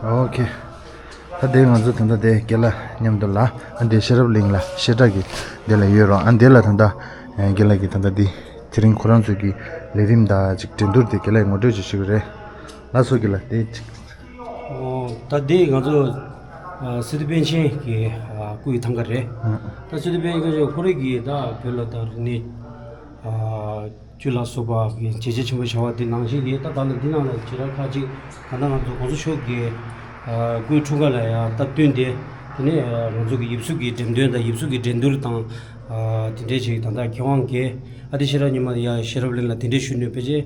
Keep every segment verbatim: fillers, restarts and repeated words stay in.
ཨོ་ཁེ། ད་དེ་ང་ཚོ་ད་ལྟ་དེ་རྒན་ལགས་མཉམ་དུ་ལ་ཨ་འདི་ཤེས་རབ་གླིང་ལ་བཤད་གྲྭ་གི་དེ་ལ་ཡོད་རོགས། ཨ་འདི་ལ་ད་ལྟ་རྒན་ལགས་ཀྱི་ད་ལྟ་འདི་དེ་རིང་ཁོ་རང་ཚོ་གི་ལས་རིམ་དང་ཅིག་འགྲན་བསྡུར་དེ་རྒན་ལགས་ངོ་སྤྲོད་ཅིག་ཞུ་གི་རེད། ལགས་སོ་རྒན་ལགས་དེ་ཅིག་ཨོ། ད་འདི་ང་ཚོ་ཨ་སི་ཏུ་པཎ་ཆེན་གྱི་ཨ་སྐུ་ཡི་ཐང་ག་རེད། ཨ་ད་སི་ཏུ་པཎ་ཆེན་ཁོ་རང་གི་ད་བོད་ལ་ད་རིག་གནས་ཨ་བཅུ་ལ་སོགས་པ་གི་བྱས་རྗེས་ཆེན་པོ་བྱ་བ་འདི་ནང་བཞིན་གྱི་ད་ད་ལྟ་འདི་ནང་ལ་བྱེ་བྲག་ཁག་ཅིག་ད་ལྟ་ང་ཚོ་གོང་ས་མཆོག་གི་ཨ་སྐུའི་འཁྲུངས་སྐར་ལ་ཡང་སྟབས་བསྟུན་ཏེ་དེ་ནས་ཨ་ང་ཚོ་གི་ཡིག་གཟུགས་ཀྱི་འགྲེམས་སྟོན་དང་ཡིག་གཟུགས་ཀྱི་འགྲན་བསྡུར་དང་ཨ་དེ་འདྲས་ཅིག་ད་ལྟ་མཁས་དབང་རྒན་ཨ་ཏི་ཤེས་རབ་ཉི་མ་ཡ་ཤེས་རབ་གླིང་ལ་གདན་འདྲེན་ཞུས་ནས་ཕལ་ཆེར་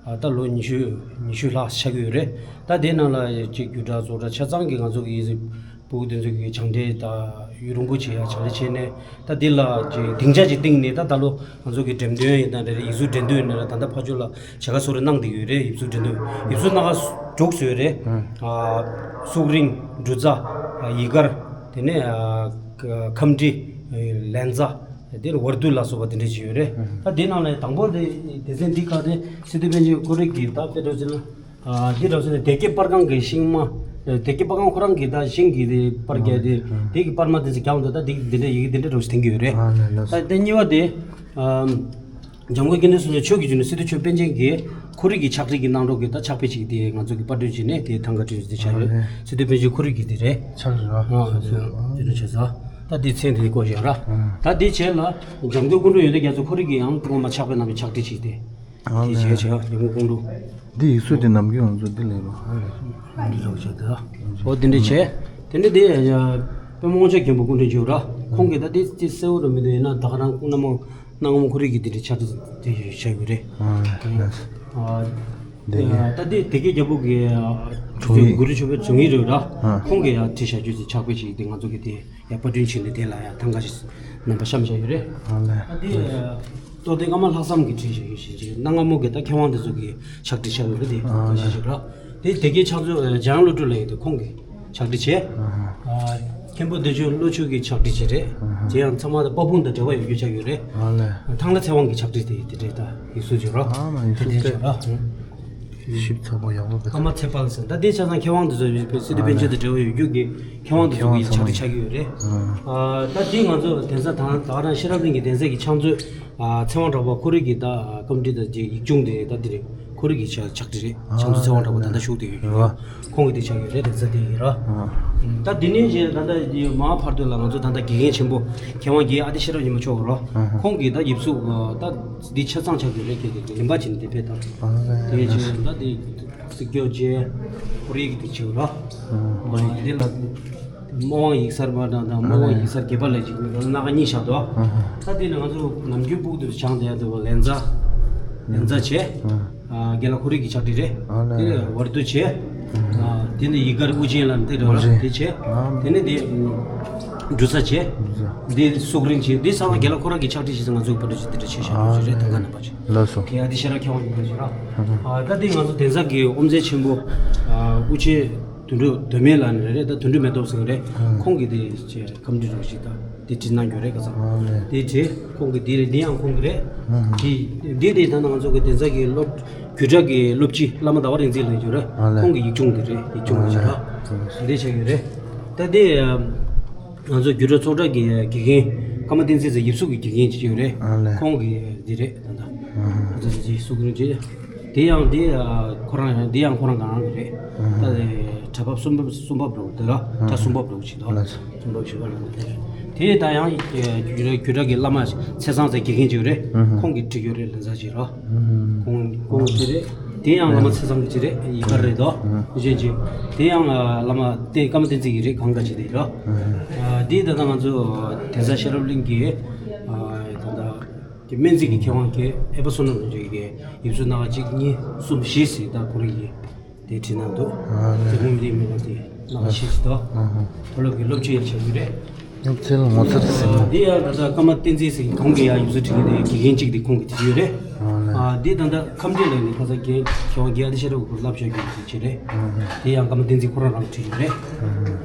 ཨ་ད་ལོ་ཉི་ཤུ་ཉི་ཤུ་ལྷག་ཆགས་ཀྱི་ཡོད་རེད། ད་དེ་ནང་ལ་ཅིག་བརྒྱུད་བསྒྲགས་ཚོགས་བསྒྲགས་ཆ་ཚང་གི་ང་ཚོ་གི་ཕྲུ་གུ་དེ་ཚོ་གི་སྦྱངས་འབྲས་དང་ཡུན་རིང་པོ་བྱས་ཡ་སྦྱངས་འབྲས་བྱས་ནས་ད་འདི་ལ་ཅིག་སྡིངས་ཆ་ཅིག་བཏིང་ནས་ད་ད་ལོ་ང་ཚོ་གི་འགྲེམས་སྟོན་ཡིན་ན་རེད། ཡིག་གཟུགས་འགྲན་བསྡུར་ཡིན་ན་རེད། ད་ལྟ་ཕར་ཕྱོགས་ལ་བྱ་དགའ་བཟོ་རེ་གནང་བསྡད་ཡོད་རེད། ཡིག་གཟུགས་འགྲན་བསྡུར་ཡིག་གཟུགས་སྣ་ཁ་དྲུག་བཟོས་རེད། ཨ་སུག་རིང་། འབྲུ་རྩ། ཨ་ཡི་གར། དེ་ནས་ཨ་ཁམས་འབྲི། ལན་ཚྭ། དེ་ནས་ཝར་ཏུ་ལ་སོགས་པ་དེ་འདྲ་ཅིག་ཡོད་རེད། ད་དེ་ནང་ལ་དང་པོ་དེ་སྡེ་ཚན་འདི་ཁག་དེ་སི་ཏུ་པཎ་ཆེན་ཁོ་རང་གི་ད་དཔེ་འགྲོ་ཚུལ་ན། ཨ་འདི་རོ་ཟེར་ནས་སྡེ་དགེ་པར་ཁང་གི་ཤིང་མ། སྡེ་དགེ་པར་ཁང་ཁོ་རང་གི་ད་ཤིང་གི་དེ་པར་རྒྱག་དེ་དེ་གི་པར་མ་དེ་ཚོ་རྒྱག་འདུག་ད་དེ་འདི་འདྲ་ཡི་གེ་འདི་འདྲ་རོ་ཞིག་འཐེན་གྱི་ཡོད་རེད། ད་དེ་གཉིས་པ་དེ་ཨ་འཇམ་མགོན་རྒྱལ་བསྟན་ཕྱོགས་ཀྱི་རྒྱུད་ནས་སི་ཏུ་ཆོས་དཔལ་ཆེན་གྱི་ཁོར་ཡུག་གི་ཕྱག་བྲིས་ཀྱི་གནང་རོགས་ཀྱི་ད་ཕྱག་དཔེ་ཅིག་དེ་ང་ཚོ་གི་པར་སྐྲུན་བྱས་ནས་དེ་ཐང་ག་སྐྲུན་དེ་ཆགས་ཡོད། སི་ཏུ་དཔལ་ཆེན་ཁོར་ཡུག་གི་དེ་རེད། ཕྱག་བྲིས་ར། ཨ་དེ་འདྲ་བྱས་ས། ད་དེ་མཚན་དེ་བཀོད་བཞག་ར། ད་དེ་བྱས་ལ་འཇམ་མགོན་ཀོང་སྤྲུལ་ཡོན་ཏན་རྒྱ་མཚོ་ཁོར་ཡུག་གི་ཡང་ཐོག་མ་ཕྱག་དཔེ་གནང་བའི་ཕྱག་བྲིས་ཅིག་དེ། དེ་བྱས་བྱས་ཡང་མགོ་ཀོང་ལུ། འདི་ཡིག་གཟུགས་དེ་ནམ་རྒྱུན་ང་ཚོ་འདི་ལས་རོ་ཧ་ལས། འདི་ལོག་བྱས་ད། འོ་དེ་འདྲ་བྱས། དེ་ནས་དེ་ཡ་པདྨ་དབང་ཕྱུག་མགོན་པོ་སྐུ་ཕྲེང་བཅུ་ར། ཁོང་གིས་ད་དེ་དེ་གསལ་བོ་རུ་མི་འདུག་ཡིན་ན་ད་ག་རང་སྐུ་ན་མོ་སྣང་ངོ་མ་ཁོ་རང་གིས་དེ་འདྲ་ཕྱག་བྲིས་དེ་བྱས་ཡོད་རེད། ཨ་ད་དེ་དེ་གའི་རྒྱལ་པོ་གི་དྲུང་ཡིག་གུ་རུ་ཆོས་འཕེལ་དྲུང་ཡིག་རེད་ར། ཁོང་གིས་ཡ་བྲིས་བཞག་རྒྱུ་དེ་ཕྱག་དཔེ་ཅིག་དེ་ང་ཚོ་གི་དེ། ཡ་པར་སྐྲུན་བྱས་ནས་དེ་ལ་ཡ་ཐང་ག་ཞིག་རྣམ་པ་བཤམས་བཞག་ཡོད་རེད། ཨ་ལས། ཨ་དེ་རྟོགས་ལྡན་ཀརྨ་ལྷག་བསམ་གྱིས་བྲིས་བཞག་ཡོད་ཞེས་བྱས་གནའ་སྔ་མོ་གི་ད་མཁས་དབང་དེ་ཚོ་གི་ཕྱག་བྲིས་ཆགས་ཡོད་རེད་དེ། ཨ་ལས། ཞེས་བྱས་ར། དེ་དེ་གའི་ཕྱག་མཛོད་འཇམ་དབྱངས་བློ་གྲོས་ལགས་ཡིན་དེ་ཁོང་གིས་ཕྱག་བྲིས་བྱས། ཨ་མཁན་པོ་བདེ་སྤྱོད་བློ་ཆོས་ཀྱིས་ཕྱག་བྲིས་བྱས་རེད། ཨ་དེ་ཡང་ཚང་མ་དཔལ་སྤུངས་དང་འབྲེལ་བ་ཡོད་རྒྱུ་ཆགས་ཡོད་རེད། ཨ་ལས། ཐང་ལྷ་ཚེ་དབང་གིས་ཕྱག་བྲིས་དེ་དེ་འདྲས་ད་ཡིག་གཟུགས་བྱས་ར། ཨ་མ་ཡིག་གཟུགས་དེ་འདྲས་བྱས་ར། ཞིབ་ཚགས་པོ་ཡག་པོ་དཔེ། ཀརྨ་ཚེ་དཔལ་ཟེར་ད་དེ་ཆ་ཚང་མཁས་དབང་དེ་ཚོ་ཡོད་པའི་སི་ཏུ་པཎ་ཆེན་དང་འབྲེལ་བ་ཡོད་རྒྱུ་གི་མཁས་དབང་དེ་ཚོ་གི་ཕྱག་བྲིས་ཆགས་ཀྱི་ཡོད་རེད། ཨ་ད་དེ་ང་ཚོ་གདན་ས་དང་ད་ག་རང་ཤེས་རབ་གླིང་གི་གདན་ས་གི་ཕྱག་མཛོད་ཨ་ཚེ་དབང་གྲགས་པ་ཁོ་རང་གི་ད་རྐང་བྲིས་དང་དེ་ཡིག་ཆུང་དེ་ད་དེ་རེད། ཁོ་རང་གི་ཕྱག་ཕྱག་བྲིས་རེད། ཕྱག་མཛོད་ཚེ་དབང་གྲགས་པ་ད་ལྟ་བཞུགས་བསྡད་ཡོད་རེད། ཁོང་གི་དེ་ཆགས་ཡོད་རེད། གདན་ས་དེ་ཡིན་ར། ད་དེ་ནས་གཞན་ད་ལྟ་མར་བར་དུ་ལ་ང་ཚོ་ད་ལྟ་དགེ་རྒན་ཆེན་པོ་མཁས་དབང་རྒན་ཨ་ཏི་ཤེས་རབ་ཉི་མ་མཆོག་ར། ཁོང་གི་ད་ཡིག་གཟུགས་ད་འདི་ཆ་ཚང་ཆགས་ཡོད་རེད། ཁྱེད་ཀྱི་རིམ་པ་བྱས་ནས་དེ་ཕེབས་དང་། དེ་རྗེས་ད་དེ་གཟིགས་སྐྱོར་བྱས། ཁོར་ཡུག་དེ་བྱེད་རོགས། ཁོར་ཡུག་དེ་ལ་དམོད་དབང་ཡིག་གསར་པ་དང་དང་དམོད་དབང་ཡིག་གསར་རྒྱས་པ་ལ་ཅིག་སྣ་ཁ་གཉིས་བཞག་འདུག་ད་དེ་ནི་ང་ཚོ་ནམ་རྒྱུན་ཕྲུ་གུ་དེ་ཚོ་སྦྱངས་བསྡད་ཡ་དེ་བ་ལན་ཚྭ། ལན་ཚྭ་བྱས། རྒན་ལགས་ཁོར་ཡུག་གི་ཕྱག་བྲིས་རེད། དེ་ནས་ཝར་ཏུ་བྱས། དེ་ནས་ཡི་གར་དབུ་ཅན་ལ་དེ་རེད་བ་དེ་བྱས། དེ་ནས་དེ་འབྲུ་ཚྭ་བྱས། དེ་སུག་རིང་བྱས། དེ་ཚང་མ་རྒན་ལགས་ཁོ་རང་གི་ཕྱག་བྲིས་བྱས་ཙང་ང་ཚོ་གི་ཕྲུ་གུ་དེ་འདྲ་བྱས་བཞག་ཡོད་རེད། ད་ག་ནང་པ་བྱས། ལགས་སོ། དེ་ཡང་དེ་ཤེས་རབ་མཁས་དབང་གི་ཕྲུ་གུ་ར། ད་དེ་ང་ཚོ་གདན་ས་གི་དབུ་མཛད་ཆེན་པོ་དབུ་ཆེན་དོན་གྲུབ་མདོ་སྨད་ལགས་ནས་རེད། ད་དོན་གྲུབ་མེ་ཏོག་ཟེར་གི་རེད། ཁོང་གིས་དེ་ཁམས་འདྲི་རོགས་ཞིག་ད་དེ་བྲིས་གནང་རྒྱུ་རེད། ཁ་སང་དེ་བྲིས། ཁོང་གིས་དེ་རེད། འདི་ཡང་ཁོང་གི་རེད། དེ་དེ་དེ་ད་ང་ཚོ་གི་གདན་ས་གི་སློབ་རྒྱུད་གྲྭ་གི་སློབ་སྤྱི་བླ་མ་ཟླ་བ་རིག་འཛིན་ལགས་ཡོད་རེད། ཁོང་གི་ཡིག་ཆུང་དེ་རེད། ཡིག་ཆུང་དེ་བྱས་ར། དེ་བྱས་ཡོད་རེད། ད་དེ་ང་ཚོ་རྒྱུད་གྲྭ་ཚོགས་གྲྭ་གི་དགེ་རྒན་ཀརྨ་བསྟན་འཛིན་ཟེར་ཡིག་གཟུགས་ཀྱི་དགེ་རྒན་ཅིག་ཡོད་རེད། ཁོང་གི་འདི་རེད། ད་ལྟ་ང་ཚོ་འདི་གཟུགས་རིང་ཅིག་དེ་ཡང་འདི་ཁོ་རང་ཡང་འདི་ཡང་ཁོ་རང་གང་གི་རེད། ད་དེ་གྲྭ་པ་གསུམ་པ་གསུམ་པ་བླུག་དེ་ལ་གྲྭ་གསུམ་པ་བླུག་ཅིག་འདུག་གསུམ་པ་བཞི་པ་ལ་འདི་རེད། དེ་ད་ཡང་རྒྱུད་གྲྭ་གི་བླ་མ་ཚེ་བཟང་ཟེར་དགེ་རྒན་ཅིག་ཡོད་རེད། ཁོང་གིས་བྲིས་ཡོད་རེད། ལན་ཚྭ་ཅིག་ར། ཁོང་ཁོང་གི་རེད། དེ་ཡང་བླ་མ་ཚེ་བཟང་གི་རེད། ཡི་ག་རེད་དོ། གཞན་ཅིག་དེ་ཡང་བླ་མ་དེ་ཀརྨ་བསྟན་འཛིན་གྱི་རེད། གང་ག་ཅིག་རེད་རོ། དེ་ད་ལྟ་ང་ཚོ་གདན་ས་ཤེས་རབ་གླིང་གི་ད་ལྟ་སྨན་རྩིས་ཀྱི་མཁས་དབང་གི་ཨེ་པ་བསོད་ནམས་ལྷུན་གྲུབ་ཀྱི་ཡིག་གཟུགས་སྣ་ཁ་གཅིག་གཉིས་གསུམ་བཞི་ཟེར་ད་ཁོ་རང་གི་དེ་བྲིས་གནང་འདུག་དེ་ཁོང་དེ་མི་ལ་དེ་སྣ་ཁ་བཞི་ཟེར་དོ། ཁོ་སློབ་ཀྱི་སློབ་ཆེན་ཡང་ཆགས་ཀྱི་རེད། སློབ་ཚན་ལ་ངོ་མཚར་ཟེར་ན། འདི་ཡང་ད་ལྟ་ཀརྨ་བསྟན་འཛིན་ཟེར་གྱི་གོང་གི་ཡང་ཡིག་གཟུགས་བྲིས་མཁན་དེ་དགེ་རྒན་གཅིག་དེ་ཁོང་གིས་བྲིས་ཡོད་རེད། ཨ་ལས། ཨ་འདི་ད་ལྟ་ཁམས་འབྲི་ལ་ནི་ཁ་ས་རྒན་ཞོགས་རྒན་ཨ་ཏི་ཤ་ར་གུ་བསླབ་བྱ་རྒྱུ་དེ་བྱས་རེད། དེ་ཡང་ཀརྨ་བསྟན་འཛིན་ཁོ་རང་རང་བྲིས་ཡོད་རེད།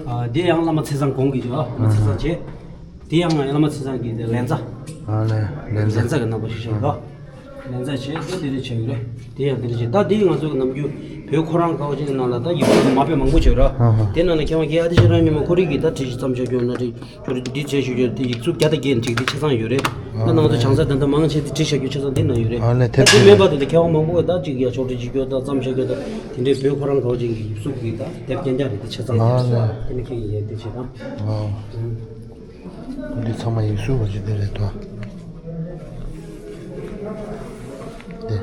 ཨ་འདི་ཡང་བླ་མ་ཚེ་བཟང་གོང་གི་ཨ་བླ་མ་ཚེ་བཟང་བྱས། དེ་ཡང་བླ་མ་ཚེ་བཟང་གི་དེ་ལན་ཚྭ། ཨ་ལས་ལན་ཚྭ། ལན་ཚྭ་གི་རྣམ་པ་ཞིག་བྱས་འདུག་ལན་ཚ་བྱས་ད་དེ་རེད་བྱས་ཡོད་རེད། དེ་ཡང་དེ་རེད་བྱས། ད་དེ་ང་ཚོ་གི་ནམ་རྒྱུན་བོད་ཁོ་རང་ག་བ་ཅིག་གི་ནང་ལ་ད་ཡིག་གཟུགས་མ་དཔེ་མང་པོ་བྱས་ར། ཧ་ཧ། དེ་ནང་ལ་མཁས་དབང་དགེ་ཨ་ཏི་ཤ་རང་ཉིད་མ་ཁོ་རིག་གི་ད་བྲིས་གཞི་བརྩམས་བྱ་རྒྱུ་ན་རེད། ཁྱོད་རེ་འདི་བྱས་ཞུ་རྒྱུ་དེ་ཡིག་གཟུགས་བརྒྱ་དང་བརྒྱད་ཅིག་དེ་ཆ་ཚང་ཡོད་རེད། ད་ང་ཚོ་བྱང་ས་ད་ལྟ་མང་ཆེ་དེ་བྲིས་བཞག་རྒྱུ་ཆ་ཚང་དེ་ན་ཡོད་རེད། ཨ་ལས། ད་དེ་མེད་པ་དེ་ད་མཁས་དབང་མང་པོ་ད་ཅིག་ཡ་ཕྱོགས་སྒྲིག་བྱེད་རྒྱུ་ད་བརྩམས་བཞག་རྒྱུ་ད་དེ་འདྲའི་བོད་ཁོ་རང་ག་བ་ཅིག་གི་ཡིག་གཟུགས་གི་ད་དེབ་རྒྱན་ཆ་རེད། དེ་ཆ་ཚང་ཨ་ལས། དེ་ནི་ཁྱེད་ཀྱི་ཡས་དེ་བྱེད་དང་། ཨ། འདི་ཚང་མ་ཡིག་གཟུགས་བ་ཅིག་དེ་རེད་དོ། དེ་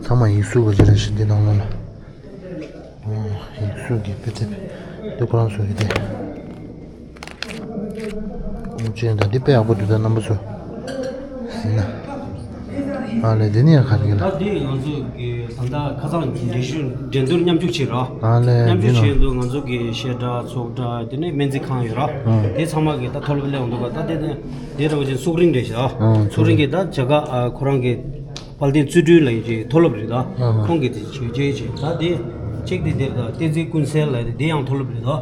ཚང་མ་ཡིག་གཟུགས་བ་ཅིག་རེད་ཤག་འདི་ནང་ལོགས་ལ། ཨོ། ཡིག་གཟུགས་ཀྱི་དཔེ་དེབ་འདི་ཁོ་རང་ཚོ་གི་དེ། ཨོ་ཅེ། ད་འདི་དཔེ་ཡག་པོ་འདུག་ད་རྣམ་པ་ཚོ་ཟིན་ན། ཨ་ལས། འདི་ནི་ཡང་ག་རེ་ལ། ད་འདི་ང་ཚོ་གི་ད་ལྟ་ཁ་སང་འགྲན་ཞུ་འགྲན་བསྡུར་མཉམ་ཞུགས་བྱེད་ར། ཨ་ལས། མཉམ་འདི་ཞུགས་ནང་བྱེད་དུས་ང་ཚོ་གི་བཤད་གྲྭ་ཚོགས་གྲྭ་དེ་ནས་སྨན་རྩིས་ཁང་ཡོད་ར། ཨ། དེ་ཚང་མ་གི་ད་མཐོ་སློབ་སླེབས་འོང་འདུག་ག་ད་དེ་ནས་དེ་ར་བ་ཅན་སུག་རིང་རེད་ཤག་ཨ། སུག་རིང་གི་ད་བྱ་དགའ་ཨ་ཁོ་རང་གི་དཔལ་ལྡན་བརྩོན་འགྲུས་ལ་ཡོད་ཀྱི་མཐོ་སློབ་རེད་ད། ཨ་ཧ། ཁོང་གི་དེ་བྱས་བྱས་བྱས་ད་དེ་གཅིག་དེ་དེར་ད་བསྟན་འཛིན་ཀུན་གསལ་ལ་དེ་ཡང་མཐོ་སློབ་རེད་ད། ཨ།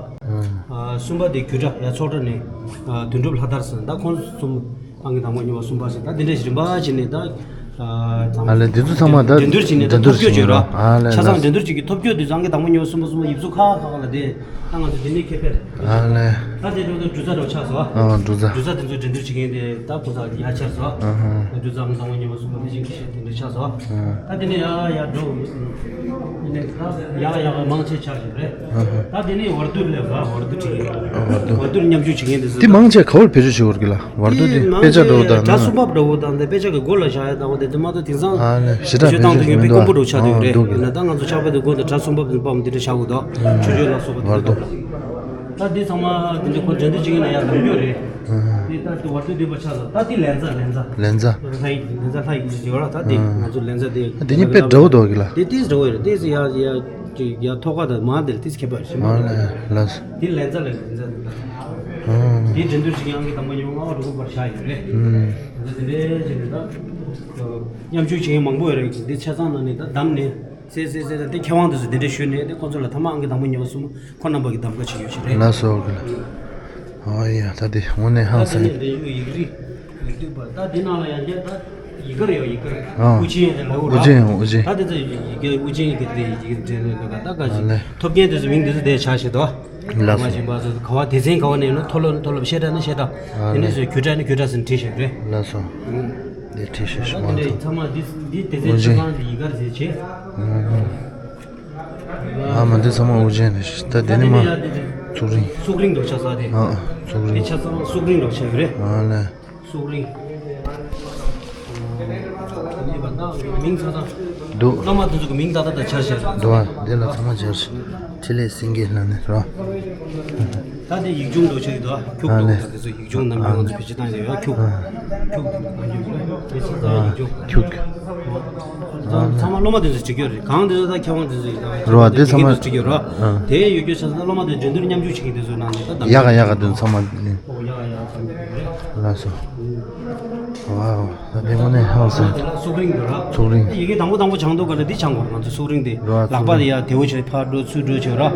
ཨ། གསུམ་པ་དེ་རྒྱུད་གྲྭ་ཡ་ཚོགས་གྲྭ་ནས་ཨ་དོན་གྲུབ་ལྷ་དར་ཟེར་ད་ཁོང་གསུམ། ཨང་ཀི་དང་པོ་གཉིས་པ་གསུམ་པ་ཟེར་ད་དེ་འདྲ་ཞིག་རིམ་པ་བྱས་ནས་ད། ཨ་ལས། འདི་ཚོ་ཚང་མ་ད་འགྲན་བསྡུར་བྱས་ནས་ད་འགྲན་བསྡུར་ཐོབ་སྐྱོད་བྱས་ཡོད་ར། ཨ་ལས། ཆ་ཚང་ལགས། འགྲན་བསྡུར་བྱེད་ཀྱི་ཐོབ་སྐྱོད་དུས་ཨང་ཀི་དང་པོ་གཉིས་པ་གསུམ་པ་གསུམ་པ་ཡིག་གཟུགས་ཁག་ཁག་ལ་དེ་ད་ང་ཚོ་དེ་ནས་ཁེ་ཕན། ཨ་ལས། ད་དེ་འགྲོ་དུས་འབྲུ་རྩ་འགྲོ་ཆགས་སོ། ཨ། འབྲུ་རྩ། འབྲུ་རྩ་དེ་ཚོ་འགྲན་བསྡུར་བྱེད་མཁན་དེ་ད་ཁོ་ཚ་ཡ་ཆགས་སོ། ཨ་ཧ། འབྲུ་རྩ་ཨང་ཀི་དང་པོ་གཉིས་པ་གསུམ་པ་དེ་བཞིན་གྱི་ཤེས་དེ་འདྲ་ཆགས་སོ། ཨ། ད་དེ་ནས་ཡ་ཡ་འགྲོ། དེ་ནས་ད་ཡ་ཡ་མང་ཆེ་ཆགས་བཞིན་རེད། ད་དེ་ནས་བར་དུ་སླེབས་ལ་བར་དུ་བྲིས། ཨ། བར་དུ། བར་དུར་མཉམ་ཞུགས་བྱེད་མཁན་དེ་ཚོ། དེ་མང་ཆེ་ག་བར་བེད་སྤྱོད་བྱེད་དགོས་ཀྱི་ལ། བར་དུ་དེ་དེ་མང་དཔེ་ཆ་ཆེ་འདྲ་བོ་དང་གྲྭ་ན། གསུམ་པ་འདྲ་བོ་དང་དེ་དཔེ་ཆ་གི་སྒོ་ལ་བཞག་ཡ་དང་བ་དེ་དེ་མ་གཏོགས་དེང་སང་ཨ་ལས། ཞེ་དྲག་བེད་སྤྱོད་བཏང་དུ་ཡོད་པའི་དཀོན་པོ་འདྲ་བོ་ཆགས་ཡོད་རེད། ཡིན་ན་ད་ང་ཚོ་ཕྱག་དཔེ་དེ་སྒོ་དང་གྲྭ་གསུམ་པ་དེ་པའམ་དེ་འདྲ་བཞག་དགོས་དོ། ཆོས་ཆོས་ལ་སོགས་པ་དེ་བར་དུ། ད་དེ་ཚང་མ་དེ་འདྲ་ཁོ་འགྲན་བསྡུར་བྱེད་ཀྱི་ན་ཡ་ལམ་རྒྱུ་རེད། དེ་ད་དེ་བར་དུ་བསྡུས་པ་ཆགས་ལ་ད་དེ་ལན་ཚ་ལན་ཚ། ལན་ཚ། ལྷ་ཡི་ལན་ཚ་ལྷ་ཡི་ཡོད་ར། ད་དེ་ང་ཚོ་ལན་ཚ་དེ་དེ་ནི་དཔེ་འདྲ་བོ་འདུག་གི་ལ། དེ་དེ་འདྲ་བོ་རེད། དེ་ཡ་ཡ། ཅིག་ཡ་ཐོག་ཁ་དང་མ་དེར་ཏིས་ཁྱད་པར་ཞིག་མ་ཨ་ལས་ལགས། དེ་ལན་ཚ་ལས་ལན་ཚ་དེ་ལ། ཨ། དེ་འགྲན་བསྡུར་ཅིག་ཡང་གི་དང་པོ་ཉོ་ལྔ་པ་དྲུག་པ་བར་བཞག་ཡོད་རེད། ཨ། དེ་འདྲའི་ཅིག་རེད་ད། མཉམ་ཞུགས་བྱེད་མཁན་མང་པོ་ཡོད་རེད། དེ་ཆ་ཚང་ནང་ནས་ད་བདམས་ནས་སེ་སེ་སེ་ད་དེ་མཁས་དབང་དེ་ཚོ་དེ་འདྲ་ཞུས་ནས་དེ་ཁོང་ཚོ་ལ་ཐ་མ་ཨང་གི་དང་པོ་ཉོ་གསུམ་ཁོ་རྣམ་པ་གི་གདམ་ག་བྱེད་ཡོད་ཞིག་རེད། ལགས་སོ་གི་ལ། ཨ་ཡ་ད་དེ་དངོས་གནས་ཧང་སང་། ད་དེ་ནས་འདི་ཡུ་ཡིག་རིགས། ཡིག་རིགས་པ་ད་འདི་ནང་ལ་ཡང་བསྐྱར་ད་ཡི་གེར་ཡོད་ཡི་གེར། ཨ། དབུ་ཅན་དེ་ལ་འུ་ར། དབུ་ཅན་དབུ་ཅན། ད་དེ་ཚོ་ཡི་གེ་དབུ་ཅན་ཡི་གེ་དེ་ཡི་གེ་འབྲེལ་ནས་ད་ད་ག་ཞིག་ཨ་ལས། ཐོབ་མཁན་དེ་ཚོ་མིང་དེ་ཚོ་དེ་ཆགས་ཤིག་དོ། ལགས་སོ། མ་ཞིག་པ་ཚོ་ག་བ་སྡེ་ཚན་ག་བ་ནས་ནོ་མཐོ་སློབ་མཐོ་སློབ་བཤད་གྲྭ་ནི་བཤད་གྲྭ། ཨ་དེ་ནས་ལས། ཚོ་རྒྱུགས་གྲྭ་ནི་རྒྱུགས་གྲྭ་ཟེར་ནས་བྲིས་ཤིག་རེད། ལགས་སོ། ཨུ། དེ་བྲིས་ཤིག་ད་མ་དེ་འདྲའི་གཏོགས། ཚང་མ་འདི་འདི་སྡེ་ཚན་དབུ་ཅན། ཆ་ཚང་དེ་ཡི་གེར་ཟེར་བྱས། ཨུ་ཧུ། ཨ་མ་འདི་ཚང་མ་དབུ་ཅན་རེད། ད་དེ་ནི་མ། ཚུགས་རིང་། ཚུགས་རིང་འགྲོ་ཆགས་ས་དེ། ཨ་ཨ་ཚུགས་རིང་། དེ་ཆ་ཚང་ཚུགས་རིང་འགྲོ་ཆགས་ཡོད་རེད། ཨ་ལས། ཚུགས་རིང་། མིང་ཚང་ཚང་། འདུག་སློབ་མ་དེ་ཚོ་གི་མིང་ཏག་ཏག་ཏག་འཆར་བཞག་འདུག་ཨ། དེ་ལ་ཚང་མ་འཆར་བཞག་འཕྲིན་ལས་སེང་གེ་ལབ་ནས་རོ། ད་དེ་ཡིག་ཆུང་འགྲོ་ཆགས་ཡོད་དོ། ཁྱུག་ཨ་འདུག་ལས། ད་དེ་ཚོ་ཡིག་ཆུང་ནམ་རྒྱུན་ང་ཚོ་བེད་སྤྱོད་བཏང་ཡོད་ཡ་ཁྱུག་ཨ། ཁྱུག་ཨ་འདུག་ལས། དེ་ཚོ་ད་ཡིག་ཆུང་། ཁྱུག་ཚང་མ་སློབ་མ་དེ་ཚོ་བྲིས་ཡོད་རེད། གང་དེ་ཚོ་ད་མཁས་དབང་དེ་ཚོ་ཡིན་ད། རོ་ཨ། དེ་ཚང་མ་བྲིས་ཡོད་ར། ཨ། དེ་ཡོད་རྒྱུ་ཆ་ཚང་སློབ་མ་དེ་འགྲན་བསྡུར་མཉམ་ཞུགས་བྱེད་མཁན་དེ་ཚོ་ནང་ནས་ད་གདམ། ཡག་ག་ཡག་ག་དེ་ཚང་མ། ཨོ་ཡག་ག་ཡག་ག་ཚང་མ་བྲིས་ཡོད་རེད། ལགས་སོ། ཝའོ། ད་དེ་དངོས་གནས་ཧང་སང་། སུག་རིང་འདུག་ར། སུག་རིང་། ཡི་གེ་དང་པོ་དང་པོ་སྦྱང་དུས་ག་ལ་འདི་སྦྱང་དགོས། ང་ཚོ་སུག་རིང་དེ། རོ་ཨ། ལག་པ་དེ་ཡར་དལ་བུ་བྱས་ཕར་འགྲོ་ཚུར་འགྲོ་བྱས་ར། ཨ།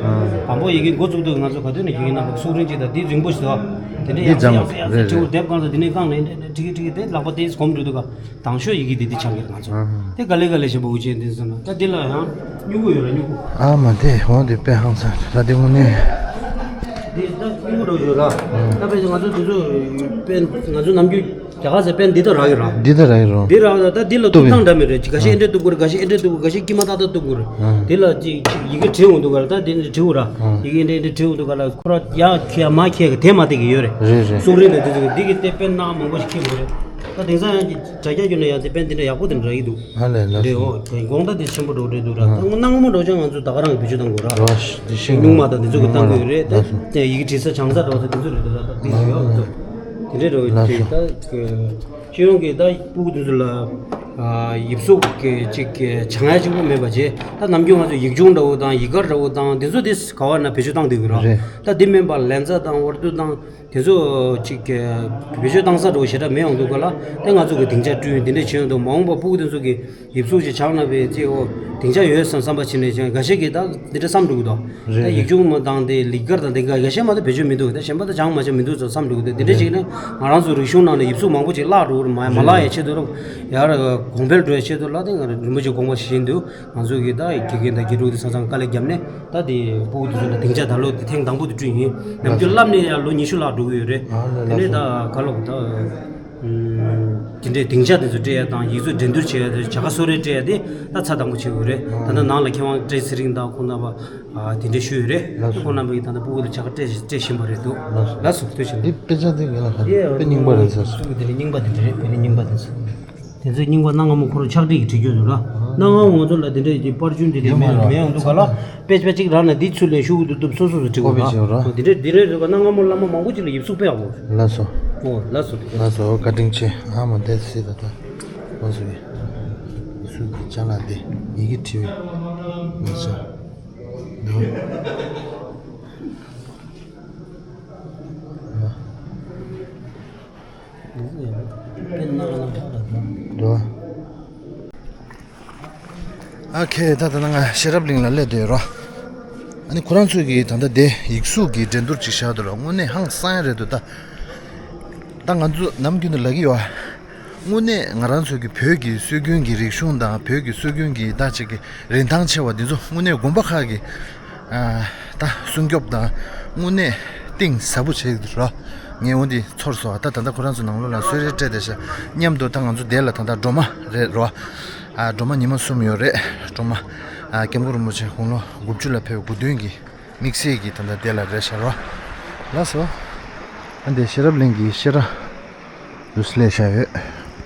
དང་པོ་ཡི་གེ་འགོ་བཙུགས་དུས་ང་ཚོ་ག་དུས་ནས་ཡི་གེ་རྣམ་པ་སུག་རིང་ཅིག་དང་འདི་རིང་པོ་ཞིག་འདུག་དེ་འདྲ་ཡང་སྦྱང་དགོས། ཡང་རེད་ཡང་རེད། དེ་འོ་དེབ་གང་ལ་དེ་ནས་བཀང་ནས་འདི་འདྲ་འདྲ་ཁྲིག་ཁྲིག་དེ་ལག་པ་དེ་གོམ་འགྲོ་དུས་ག་དང་ཤོས་ཡི་གེ་དེ་འདི་སྦྱང་གི་རེད་ང་ཚོ། ཨ། དེ་ག་ལེ་ག་ལེ་ཞེ་པོ་འུ་ཅན་འདི་ཟེར་ན་ད་འདི་ལ་ཡང་སྨྱུ་གུ་ཡོད་ར་སྨྱུ་གུ། ཨ་མ་དེ་འོ་དེ་དཔེ་ཧང་སང་རེད། ད་དེ་དངོས་གནས། འདི་ད་སྨྱུ་གུ་འདྲ་བོ་ཡོད་ར། ཨ། ད་དཔེ་ང་ཚོ་དེ་ཚོ་དཔེ་ང་ཚོ་ནམ་རྒྱུན། རྒྱ་གར་ཟེར་པན་འདི་ལྟར་རག་གི་ར། འདི་ལྟར་རག་གི་ར། འདི་རག་ད་འདི་ལ་གཏུབ་སྟངས་འདྲ་མི་རེད། འགའ་ཤས་ཨེ་འདྲས་གཏུབ་དགོས་རེད། འགའ་ཤས་ཨེ་འདྲས་གཏུབ་དགོས། འགའ་ཤས་དཀྱིལ་མ་ཏག་ཏག་གཏུབ་དགོས་རེད། ཨ། འདི་ལ་ཅིག་ཅིག་ཡི་གེ་བྲིས་འོང་འདུག་ག་ར། ད་འདི་འདྲས་བྲིས་འོང་ར། ཨ། ཡི་གེ་འདྲས་འདྲས་བྲིས་འོང་འདུག་ག་ལ་ཁོ་ར་ཡ་ཁྱེད་མ་ཁྱེད་གི་དེ་མ་དེ་གི་ཡོད་རེད། རེད་རེད། སུག་རིང་དང་འདི་ཚོ་གི་འདི་གི་དེ་པན་སྣ་མང་པོ་ཞིག་ཁྱེར་དགོས་རེད། ད་དེང་སང་ཡང་ཅིག་དྲ་རྒྱ་བརྒྱུད་ནས་ཡང་དེ་པན་འདི་འདྲ་ཡག་པོ་དེ་འདྲ་རག་གི་འདུག་ཨ་ལས་ལགས་རེད། སོ། འོ་དགོངས་དག་དེ་ཆེན་པོ་འགྲོ་རེད་འདུག་ར། ཨ། ད་སྣ་ངོ་མ་འགྲོ་ཅང་ང་ཚོ་ད་ག་རང་གི་བེད་སྤྱོད་གཏང་དགོས་ར། ར་ཤི་དེ་ཤི་སྨྱུག་མ་དང་འདི་ཚོ་གི་གཏང་དགོས་རེད། ལགས་སོ། ད་ཡི་གེ་བྲིས་ས་སྦྱང་ས་འགྲོ་ས་འདི་ཚོ་རེད་འདུག་ར། ད་འདི་ཡོད་ང་ཚོ་དེ་འདྲས་འགྲོ་ལགས་སོ། ད་སྤྱི་ཡོངས་ཀྱི་ད་སྤུ་གུ་དེ་ཚོ་ལ་ཡིག་གཟུགས་ཀྱི་ཅིག་སྦྱང་ཡ་གཅིག་པོ་མེད་པ་བྱས། ད་ནམ་རྒྱུན་ང་ཚོ་ཡིག་ཆུང་འདྲ་བོ་དང་ཡི་གེ་འདྲ་བོ་དང་འདི་ཚོ་དེ་ག་བ་ན་བེད་སྤྱོད་བཏང་བསྡད་ཀྱི་ར། རེད། ད་འདི་མིན་པ་ལན་ཚ་དང་ཝར་ཏུ་དང་། དེ་ཚོ་ཅིག་གི་བེད་སྤྱོད་བཏང་ས་འགྲོ་ཞེ་དྲག་མེད་ཡོང་འདུག་ག་ལ། དེ་ང་ཚོ་གི་སྡིངས་ཆ་བསྐྲུན་འདི་འདྲ་བྱས་ཡོང་འདུག་མ་འོངས་པ་སྤུ་གུ་དེ་ཚོ་གི་ཡིག་གཟུགས་ཅིག་སྦྱང་ན་བས་ཅིག་འོ་སྡིངས་ཆ་ཡོད་བསམ་བསམ་པ་བྱས་ནས་ཅིག་འགའ་ཤས་ཀྱིས་ད་འདི་འདྲ་བསམ་འགྲོ་གི་འདུག་རེད་ད་རེད། ཡིག་ཆུང་མ་དང་དེ་ལི་ཀར་དང་དེ་འགའ་འགའ་ཤས་མ་ད་བེད་སྤྱོད་མི་འདུག་ད་གཞན་པ་ད་སྦྱང་མ་བྱ་མི་འདུག་ཚོ་བསམ་འགྲོ་གི་འདུག་དེ་འདྲ་རེད། བྱས་ན་ང་རང་ཚོ་རིག་གཞུང་ནང་ལ་ཡིག་གཟུགས་མང་པོ་ཅིག་བརླག་འགྲོ་གི་རེད། མ་མ་བརླག་ཡ་ཆེད་དུ་རུ་ཡར་ གོང་འཕེལ་འགྲོ་ཡ་ཆེད་དུ་ལ་དེ་ང་རིན་པོ་ཆེ་དགོངས་པ་བཞེས་འདུག་ང་ཚོ་གི་ད་དགེ་རྒན་དང་དགེ་ཕྲུག་དེ་ཚོ་ཚང་དཀའ་ལས་བརྒྱབ་ནས་ད་དེ་སྤུ་གུ་དེ་ཚོ་ལ་སྡིངས་ཆ་ད་ལོ་དེ་ཐེངས་དང་པོ་དེ་བསྐྲུན་ཡིན། ནམ་རྒྱུན་བསླབ་ནས་ཡང་ལོ་ཉི་ཤུ་ལྷག་འགྲོ་གི་ཡོད་རེད། ཨ་ལ་དེ་ལ་ནས་ད་སོ། ག་ལོག་ད་དེ་འདྲའི་སྡིངས་ཆ་དེ་ཚོ་སྤྲད་ཡ་དང་ཡིག་གཟུགས་འགྲན་བསྡུར་བྱེད་ཡ་དེ་བྱ་དགའ་གསོལ་རས་སྤྲད་ཡ་དེ་ད་ཚ་དང་པོ་བྱེད་དགོས་རེད། ད་ལྟ་ནང་ལ་མཁས་དབང་བཀྲ་ཤིས་ཚེ་རིང་དང་ཁོང་རྣམ་པ་དེ་འདྲ་ཞུས་ཡོད་རེད། ལགས་སོ། ཁོང་རྣམ་པ་གིས་ད་ལྟ་སྤུ་གུ་ལ་བྱ་དགའ་སྤྲད་སྤྲད་བཞིན་པ་རེད་འདུག་ལགས་སོ། ལགས་སོ། ཐུགས་རྗེ་ཆེ། འདི་དཔེ་ཆ་འདི་ངེད་ལ་ག་རེ་དཔེ་རྙིང་པ་རེད་ཟེར་སོང་། དེ་ནི་རྙིང་པ་དེ་འདྲ་རེད། དཔེ་རྙིང་པ་དེ་ཚོ། དེ་ཚོའི་རྙིང་པ་གནའ་སྔ་མོ་ཁོ་རང་ཕྱག་བྲིས་ཀྱིས་བྲིས་རྒྱུ་འདུག་ལ། གནའ་སྔ་མོ་ང་ཚོ་ལ་དེ་འདྲའི་གི་པར་ཆུང་དེ་འདྲའི་ཡོད་མ་མེད་རེད། མེད་ཡོང་འདུག་ག་ལ། དཔེ་ཆ་གཅིག་རག་ན་དེའི་ཚུལ་ལས་ཤོག་གུ་དུ་གཏུབ་སོ་སོ་སོ་བྲིས་ཀོ་པི་བྱེད་རོགས། དེ་འདྲའི་དེ་རེད་འདུག་ག། གནའ་སྔ་མོ་བླ་མ་མང་པོ་ཅིག་ལ་ཡིག་གཟུགས་དཔེ་ཡག་པོ། ལགས་སོ། ཨོ་ལགས་སོ། དེ་ལགས་སོ། བཀའ་དྲིན་ཆེ། ཨ་མ་འདས་སྲིད་ད་ལྟ་ང་ཚོ་གི་ཡིག་གཟུགས་ཀྱི་ཅ་ལག་འདི་ཡི་གེ་བྲིས་པའི་ཡིག་ཆ་འདུག་འདུག་ཨ་ཁེ། ད་ད་ང་ཤེས་རབ་གླིང་ལ་སླེབས་བསྡད་ཡོད་ར། ཨ་ནི་ཁོ་རང་ཚོས་ཀྱིས་ད་ལྟ་དེ་ཡིག་གཟུགས་ཀྱི་འགྲན་བསྡུར་ཅིག་བཞག་འདུག་ར། དངོས་གནས་ཧང་སང་ཡ་རེད་འདུག་ད་ད་ང་ཚོ་ནམ་རྒྱུན་དུ་ལབ་ཀྱི་ཡོད་ཨ། དངོས་གནས་ང་རང་ཚོ་གི་བོད་ཀྱི་སྲོལ་རྒྱུན་གྱི་རིག་གཞུང་དང་བོད་ཀྱི་སྲོལ་རྒྱུན་གྱི་ད་ཅིག་གི་རིན་ཐང་ཆེ་བ་འདི་ཚོ་དངོས་གནས་དགོན་པ་ཁག་གི་ཨ་ད་སྲུང་སྐྱོབ་དང་དངོས་གནས་གཏིང་ཟབ་པོ་བྱེད་ཀྱི་འདུག་ར། ངས་འོ་འདི་ཚོར་སོང་། ད་ད་ལྟ་ཁོ་རང་ཚོ་ནང་ལོགས་ལ་གསོལ་རས་སྤྲད་བསྡད་ཤག་མཉམ་དུ་ད་ང་ཚོ་འདི་ལ་ད་ལྟ་སྒྲོལ་མ་རེད་རོ། ཨ་སྒྲོལ་མ་ཉི་མ་གསུམ་ཡོད་རེད། སྒྲོལ་མ་ཨ་སྐྱབས་མགོན་རིན་པོ་ཆེ་དགུང་ལོ་དགུ་བཅུ་ལ་ཕེབས་པའི་དགུང་སྟོན་གྱི་དམིགས་བསལ་གྱི་ད་ལྟ་འདི་ལ་རེད་ཤག་རོ། ལགས་སོ། ཨ་འདི་ཤེས་རབ་གླིང་གི་བཤད་གྲྭ་དུ་སླེབས་བཞག་ཡོད།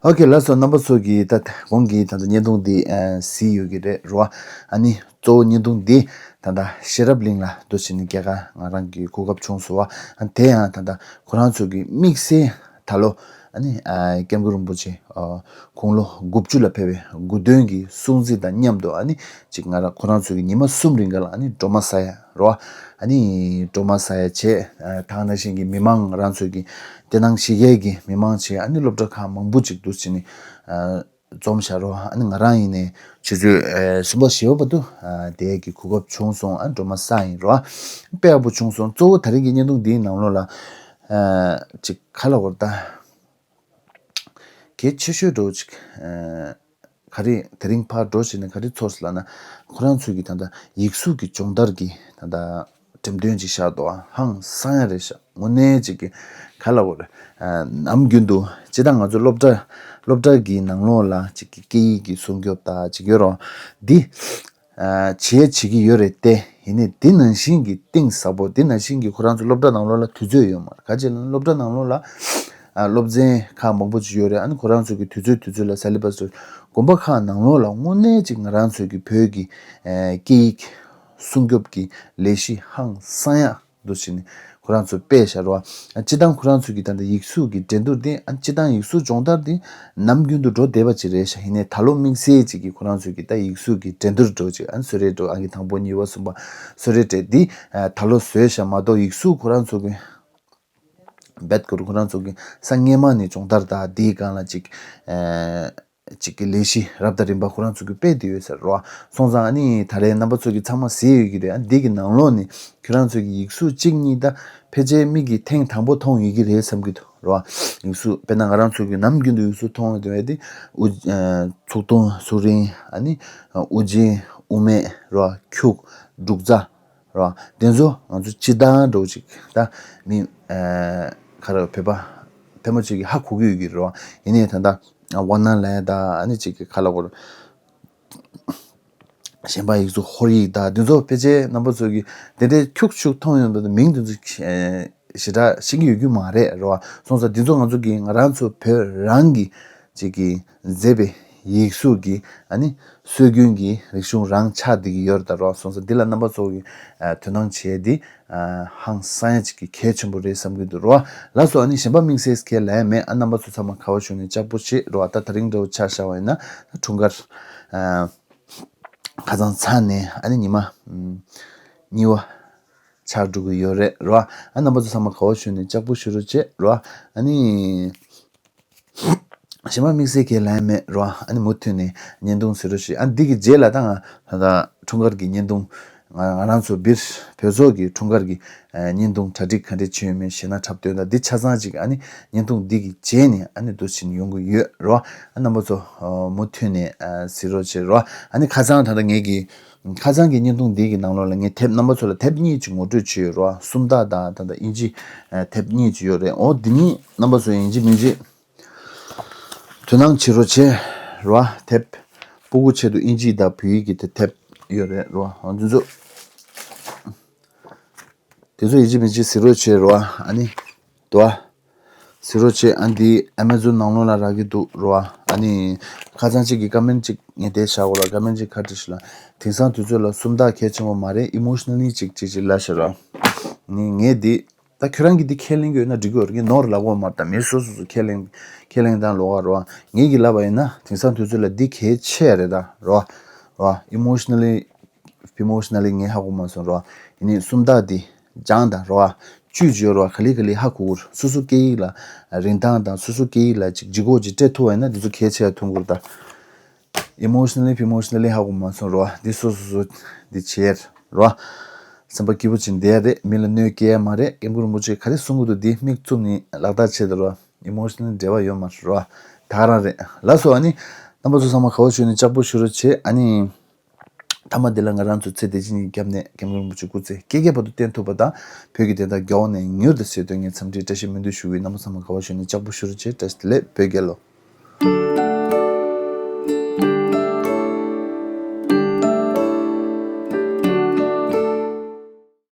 ཨོ་ཁེ། ལགས་སོ། རྣམ་པ་ཚོ་གིས་ད་གོང་གི་ད་ལྟ་བརྙན་ཐུང་འདི་ཨ་གཟིགས་ཡོད་ཀྱི་རེད་རོ། ཨ་ནི་གཙོ་བོ་བརྙན་ཐུང་འདི་ད་ལྟ་ཤེས་རབ་གླིང་ལ་འདུག་སེ་ནི་སྐྱེལ་ག་ང་རང་གི་གོ་སྐབས་བྱུང་སོང་བ། ཨ་དེ་ཡང་ད་ལྟ་ཁོ་རང་ཚོ་གི་དམིགས་བསལ་ད་ལོ་ཨ་ནི་ཨ་སྐྱབས་མགོན་རིན་པོ་ཆེ་ཨ་དགུང་ལོ་དགུ་བཅུ་ལ་ཕེབས་པའི་དགུང་སྟོན་གྱི་སྲུང་བརྩི་དང་མཉམ་དུ་ཨ་ནི་ཅིག་ང་རང་ཁོ་རང་ཚོ་གི་ཉི་མ་གསུམ་རིང་ག་ལ་ཨ་ནི་སྒྲོལ་མ་ཟ་ཡ་རོ། ཨ་ནི་སྒྲོལ་མ་ཟ་ཡ་བྱས། ཨ་ད་ག་ནང་བཞིན་གྱི་མི་མང་ང་རང་ཚོ་གི་དེ་ནང་གཞིས་སྐྱེལ་གྱི་མི་མང་བྱས། ཨ་ནི་སློབ་གྲྭ་ཁག་མང་པོ་ཅིག་འདུག་སེ་ནི་ཨ་འཛོམས་བཞག་རོ། ཨ་ནི་ང་རང་ཡིན་ནའི་ཆུ་ཚོད་ཨ་གསུམ་པ་བཞི་པ་བར་དུ་ཨ་དེ་གི་གོ་སྐབས་བྱུང་སོང་། ཨ་སྒྲོལ་མ་ཟ་ཡིན་རོ། དཔེ་ཡག་པོ་བྱུང་སོང་། གཙོ་བོ་ད་རིང་གི་བརྙན་ཐུང་འདིའི་ནང་ལོགས་ལ་ཨ་ཅིག་ག་ལབ་དགོས་རེད་ད། གལ་ཆེ་ཤོས་འདྲ་བོ་ཅིག་ཨ་ག་རེ་དེ་རིང་ཕར་འགྲོ་བྱས་ནས་ག་རེ་ཚོར་སོང་ལབ་ན། ཁོ་རང་ཚོས་ཀྱི་ད་ལྟ་ཡིག་གཟུགས་ཀྱི་སྦྱོང་བརྡར་གྱི་ད་ལྟ་འགྲེམས་སྟོན་ཅིག་བཞག་འདུག་ཨ་ཧང་སང་ཡ་རེད་ཤག་དངོས་གནས་ཅིག་གི་ག་ལབ་དགོས་རེད། ཨ་ནམ་རྒྱུན་དུ་སྤྱིར་བཏང་ང་ཚོ་སློབ་གྲྭ་སློབ་གྲྭ་གི་ནང་ལོགས་ལ་ཅིག་གི་སྐད་ཡིག་གི་སྲུང་སྐྱོབ་དང་ཅིག་ཡོད་རོ། འདི་ཨ་བྱས་བྱེད་ཀྱི་ཡོད་རེད་དེ། ཡིན་ནའི་འདི་ནང་བཞིན་གྱི་གཏིང་ཟབ་པོ། འདི་ནང་བཞིན་གྱི་ཁོ་རང་ཚོ་སློབ་གྲྭ་ནང་ལོགས་ལ་དུས་ཚོད་ཡོད་མ་རེད། ག་ཅི་ལབ་ན་སློབ་གྲྭ་ནང་ལོགས་ལ་ཨ་སློབ་ཚན་ཁག་མང་པོ་ཅིག་ཡོད་རེད། ཨ་ནི་ཁོ་རང་ཚོ་གི་དུས་ཚོད་དུས་ཚོད་ལ་སཱ་ལི་བ་སོ་དགོན་པ་ཁག་ནང་ལོགས་ལ་དངོས་གནས་ཅིག་ང་རང་ཚོ་གི་བོད་ཀྱི་ཨ་སྐད་ཡིག་སྲུང་སྐྱོབ་ཀྱི་ལས་གཞི་ཧང་སང་ཡ་འདུག་སེ་ནི་ཁོ་རང་ཚོ་སྤེལ་བཞག་རོ། ཨ་སྤྱིར་བཏང་ཁོ་རང་ཚོ་གི་ད་ལྟ་ཡིག་གཟུགས་ཀྱི་འགྲན་བསྡུར་འདི། ཨ་སྤྱིར་བཏང་ཡིག་གཟུགས་སྦྱོང་བརྡར་འདི་ནམ་རྒྱུན་དུ་འགྲོ་བསྡད་པ་ཅིག་རེད་ཤག་ཡིན་ནའི་ད་ལོ་དམིགས་བསལ་ཅིག་གི་ཁོ་རང་ཚོ་གི་ད་ཡིག་གཟུགས་ཀྱི་འགྲན་བསྡུར་འགྲོ་ཅིག་ཨ་ནི་གསོལ་རས་འགྲོ། ཨང་ཀི་དང་པོ་གཉིས་པ་གསུམ་པ་གསོལ་རས་སྤྲད་འདི་ཨ་ད་ལོ་བཟོས་ཤག་མ་གཏོགས་ཡིག་གཟུགས་ཁོ་རང་ཚོ་གི་རྦད་ཁོ་རང་ཚོ་གི་ས་སྔས་མ་ནས་སྦྱོང་བརྡར་དང་འདིའི་སྒང་ལ་ཅིག་ཨ་ཅིག་གི་ལས་གཞི་རབ་དང་རིམ་པ་ཁོ་རང་ཚོ་གིས་སྤེལ་བསྡད་ཡོད་ཟེར་རོ། སོང་ཙང་ཨ་ནི་ད་རེས་རྣམ་པ་ཚོ་གིས་ཚང་མ་གཟིགས་ཡོད་ཀྱི་རེད། ཨ་འདི་གི་ནང་ལོགས་ནས་ཁྱོད་རང་ཚོ་གི་ཡིག་གཟུགས་གཅིག་གཉིས་ད་ཕལ་ཆེར་མིག་གིས་ཐེངས་དང་པོ་མཐོང་ཡོད་ཀྱི་རེད་བསམ་གྱི་འདུག་རོ། ཡིག་གཟུགས་དཔེར་ན་ང་རང་ཚོ་གིས་ནམ་རྒྱུན་དུ་ཡིག་གཟུགས་མཐོང་ཡོད་དེ་དེ་དབུ་ཨ་ཚུགས་ཐུང་ཚུགས་རིང་། ཨ་ནི་དབུ་ཅན་དབུ་མེད་རོ། ཁྱུག་འབྲུག་རྩ་རོ། དེ་ཚོ་ང་ཚོ་སྤྱིར་བཏང་འདྲ་བོ་ཅིག་ད་མི་ཨ་ག་རེ་བོད་པ་ཕལ་མོ་ཆེ་གིས་ཧ་གོ་གི་ཡོད་ཀྱི་རེད་བ། ཡིན་ནའི་ད་ལྟ་ཝ་ན་ལ་ཡ་ད་ཨ་ནི་ཅིག་གི་ག་ལབ་དགོས་རེད། གཞན་པ་ཡིག་གཟུགས་ཧོར་ཡིག་ད་དེ་ཚོ་ཕལ་ཆེར་རྣམ་པ་ཚོ་གིས་དེ་འདྲའི་ཁྱུག་ཁྱུག་མཐོང་ཡོང་བ་དང་མིང་དེ་ཚོ་ཞེ་དྲག་ཤེས་ཀྱི་ཡོད་རྒྱུ་མ་རེད་རེད་བ། སོང་ཙང་དེ་ཚོ་ང་ཚོ་གིས་ང་རང་ཚོ་བོད་རང་གི་ཅིག་གི་མཛེས་པའི་ཡིག་གཟུགས་ཀྱི་ཨ་ནི་སྲོལ་རྒྱུན་གྱི་རིག་གཞུང་རང་ཆགས་བསྡད་ཀྱི་ཡོད་རེད་ད་རོ། སོང་ཙང་འདི་ལ་རྣམ་པ་ཚོ་གིས་ཨ་དོ་སྣང་བྱས་ཏེ་ཨ་ཧང་སང་ཡ་ཅིག་གི་གལ་ཆེན་པོ་རེད་བསམ་གྱི་འདུག་རོ། ལགས་སོ། ཨ་ནི་གཞན་པ་དམིགས་བསལ་གལ་ལ་ཡ་མེད། ཨ་རྣམ་པ་ཚོ་ཚང་མ་ག་བ་བཞུགས་ནས་ལྕགས་པོ་བྱེད་རོ། ཨ་ད་དེ་རིང་འདྲ་བོ་ཆ་བཞག་པ་ཡིན་ན་ད་འཁྲུངས་སྐར་ཨ་ཁ་སང་ཚར་ནས་ཨ་ནི་ཉི་མ་ཨམ་གཉིས་པ་ཆགས་འགྲོ་གི་ཡོད་རེད་རོ། ཨ་རྣམ་པ་ཚོ་ཚང་མ་ག་བ་བཞུགས་ནས་ལྕགས་པོ་བཞུགས་རོགས་བྱེད་རོ། ཨ་ནི་གཞན་པ་དམིགས་བསལ་གྱི་ལན་མེད་རོ། ཨ་ནི་མུ་མཐུད་ནས་བརྙན་ཐུང་གཟིགས་རོགས་བྱེད། ཨ་འདི་གི་རྗེས་ལ་ད་ང་ད་ལྟ་འཁྲུངས་སྐར་གྱི་བརྙན་ཐུང་ ང་ང་རང་ཚོ་སྦིར་བོད་ཚོགས་ཀྱི་འཁྲུངས་སྐར་གྱི་ཨ་བརྙན་ཐུང་གྲ་སྒྲིག་ག་འདྲས་བྱས་ཡོད་མེད་ཞེ་ན་འཁྲབ་སྟོན་དང་འདི་ཆ་ཚང་ཅིག་ཨ་ནི་བརྙན་ཐུང་འདི་གི་རྗེས་ནས་ཨ་ནི་འདུག་ཕྱིན་ཡོང་གི་ཡོད་རོ། ཨ་རྣམ་པ་ཚོ་ཨ་མུ་མཐུད་ནས་ཨ་གཟིགས་རོགས་བྱེད་རོ། ཨ་ནི་ཁ་སང་ད་ལྟ་ངེད་ཀྱི་ཁ་སང་གི་བརྙན་ཐུང་འདི་གི་ནང་ལོགས་ལ་ངས་དེབ་རྣམ་པ་ཚོ་ལ་དེབ་གཉིས་ཅིག་ངོ་སྤྲོད་བྱས་ཡོད་རོ། སུམ་རྟགས་དང་ད་ལྟ་དབྱིན་ཇི་ཨ་དེབ་གཉིས་ཅིག་ཡོད་རེད། འོ་འདི་གཉིས་རྣམ་པ་ཚོ་ཡིན་གཅིག་མིན་གཅིག་དོ་སྣང་བྱེད་རོགས་བྱེད་རོ། དེབ་སྤུ་གུ་ཆེད་དུ་དབྱིན་ཇི་དང་བོད་ཡིག་གི་དེ་དེབ་ཡོད་རེད་རོ། འོ་འདི་ཚོ་དེ་ཚོ་ཡིན་གཅིག་མིན་གཅིག་གཟིགས་རོགས་བྱེད་རོ། ཨ་ནི་དོ་གཟིགས་རོགས་བྱེད། ཨ་འདི་ཨ་མེ་ཛོན་ནང་ལོགས་ལ་རག་གི་འདུག་རོ། ཨ་ནི་ཁ་སང་གཅིག་གི་ཀ་མེན་ཊི་གཅིག་ངས་དེ་བཞག་གོ་ར། ཀ་མེན་ཊི་གཅིག་ཁ་བྲིས་ཤིག་ལ། དེང་སང་དུས་ཚོད་ལ་སུམ་རྟགས་གལ་ཆེན་པོ་མ་རེད། ཨི་མོ་ཤི་ནལ་ལི་གཅིག་གཅིག་གཅིག་ལབ་ཤག་ར། ནི་ངས་འདི་ད་ཁྱོད་རང་གིས་འདི་ཁས་ལེན་གྱི་ཡོད་ན་འགྲིག་གི་ཡོད་རེད། ངས་ནོར་ལབ་གོ་མ་རེད། ད་མི་སོ་སོ་སོ་ཁས་ལེན་ཁས་ལེན་སྟངས་ལོགས་ཀ་རོ། ངས་ཀྱིས་ལབ་པ་ཡིན་ན་དེང་སང་དུས་ཚོད་ལ་འདི་གལ་ཆེ་རེད་ད་རོ། རོ་ཨི་མོ་ཤི་ནལ་ལི་ཕི་མོ་ཤི་ནལ་ལི་ངས་ཧ་གོ་མ་སོང་རོ། ཡིན་ནའི་སུམ་རྟགས་འདི་སྦྱངས་དང་རོ། བཅུད་བརྗོད་རོ། ག་ལེ་ག་ལེ་ཧ་གོ་གི་རེད། སོ་སོ་སྐད་ཡིག་ལ་རིན་ཐང་དང་སོ་སོ་སྐད་ཡིག་ལ་ཅིག་ལྗིད་ཁོག་ཅིག་སྤྲད་ཐུབ་པ་ཡིན་ན་འདི་ཚོ་གལ་ཆེ་ཡ་མཐོང་གི་རེད་ད། ཨི་མོ་ཤི་ནལ་ལི་ཕི་མོ་ཤི་ནལ་ལི་ཧ་གོ་མ་སོང་རོ། འདི་སོ་སོ་སོ་འདི་བྱེད་རོ། སེམས་པ་སྐྱིད་པོ་བྱས་བསྡད་ཡ་རེད། མི་ལ་གནོད་སྐྱེལ་ཡ་མ་རེད། སྐྱབས་མགོན་རིན་པོ་ཆེ་ག་རེ་གསུང་གི་འདུག་འདི་མིག་བཙུམ་ནས་ལག་བརྡ་བྱེད་དང་རོ། ཨི་མོ་ཤི་ནལ་འབྲེལ་བ་ཡོད་མ་རེད་རོ། ད་ག་རང་རེད། ལགས་སོ། ཨ་ནི་རྣམ་པ་ཚོ་ཚང་མ་དགའ་བོ་བྱུང་ནས་ལྕགས་པོ་ཞུ་རོགས་བྱེད། ཨ་ནི་མཐའ་མ་འདི་ལ་ང་རང་ཚོ་ཚེ་འདི་ཕྱི་གཉིས་ཀྱི་སྐྱབས་གནས་སྐྱབས་མགོན་རིན་པོ་ཆེ་སྐུ་ཚེ་སྐྱེ་རྒ་ན་འཆི་བར་དུ་བརྟན་ཐུབ་པ་དང་། བོད་ཀྱི་བདེན་མཐའ་མགྱོགས་ནས་མྱུར་དུ་གསལ་དོན་ངས་འཚམས་འདྲིའི་བཀྲ་ཤིས་སྨོན་འདུན་ཞུ་གི་ཡིན། རྣམ་པ་ཚང་མ་དགའ་བོ་བྱུང་ནས་ལྕགས་པོ་ཞུ་རོགས་བྱེད། བཀྲ་ཤིས་བདེ་ལེགས། བོད་རྒྱལ་ལོ།